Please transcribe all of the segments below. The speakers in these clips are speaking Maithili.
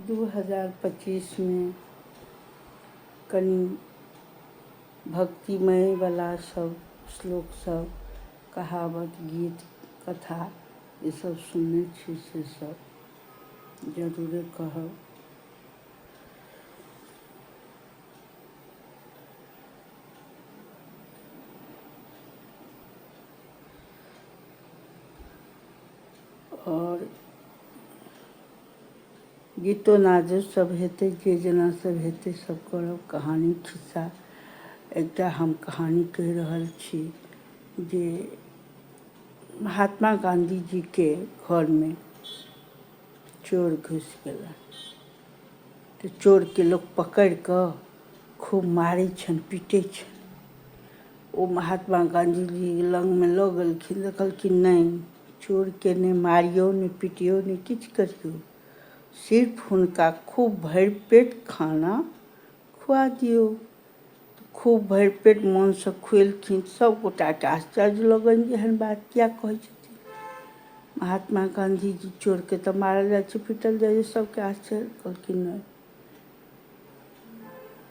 2025मे कनि भक्तिमयवला सब श्लोक सब कहावत गीत कथा ई सब सुनने छी से सब जरूरे कहब। आओर गीतो नादो सब हेतै जे जेना सब हेतै सब करब कहानी खिस्सा एकटा हम कहानी कहि रहल छी जे महात्मा गाँधीजीके घरमे चोर घुसि गेलनि तऽ चोरके लोक पकड़ि कऽ खूब मारै छनि पीटै छनि ओ महात्मा गाँधीजी लगमे लऽ गेलखिन तऽ कहलखिन नहि चोरके नहि मारियौ नहि पिटियौ नहि किछु करियौ सिर्फ हुनका खूब भरि पेट खाना खुआ दियौ खूब भरि पेट मोनसँ खुएलखिन सभ गोटाके आश्चर्य लगनि जे एहन बात किया कहै छथिन महात्मा गाँधीजी चोरके तऽ मारल जाइ छै पीटल जाइ छै सभके आश्चर्य कहलखिन नहि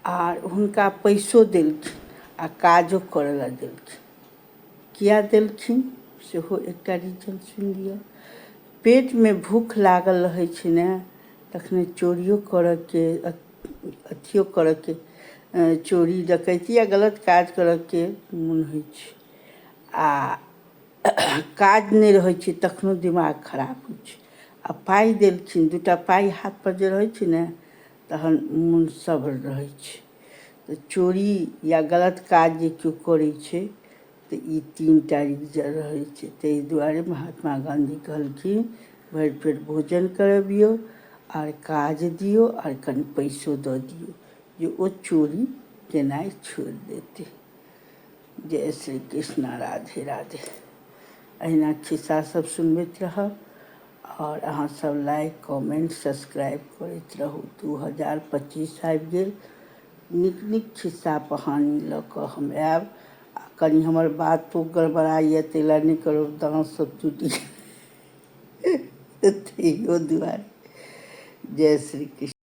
आर हुनका पैसो देलखिन आ काजो करऽ लए देलखिन किया देलखिन सेहो एकटा रीजन सुनि लिअ पेटमे भूख लागल रहै छै ने तखने चोरियो करऽके अथियो करऽके चोरी डकैती या गलत काज करऽके मोन होइ छै आ काज नहि रहै छै तखनो दिमाग खराब होइ छै आ पाइ देलखिन दूटा पाइ हाथपर जे रहै छै ने तहन मोन सब्र रहै छै तऽ चोरी या गलत काज जे केओ करै छै तऽ ई तीन टा रीजन रहै छै ताहि दुआरे महात्मा गाँधी कहलखिन भरि पेट भोजन करबियौ आर काज दियौ आर कनि पैसो दऽ दियौ जे ओ चोरी केनाइ छोड़ि देतै जय श्री कृष्णा राधे राधे अहिना खिस्सा सब सुनबैत रहब आओर अहाँ सब लाइक कमेंट सब्सक्राइब करैत रहू 2025 आबि गेल नीक नीक खिस्सा कहानी लऽ कऽ हम आयब आ कनि हमर बातो गड़बड़ाइए ताहि लए नहि करब दाँत सब टूटि गेल तैयो दुआरे जय श्री कृष्ण।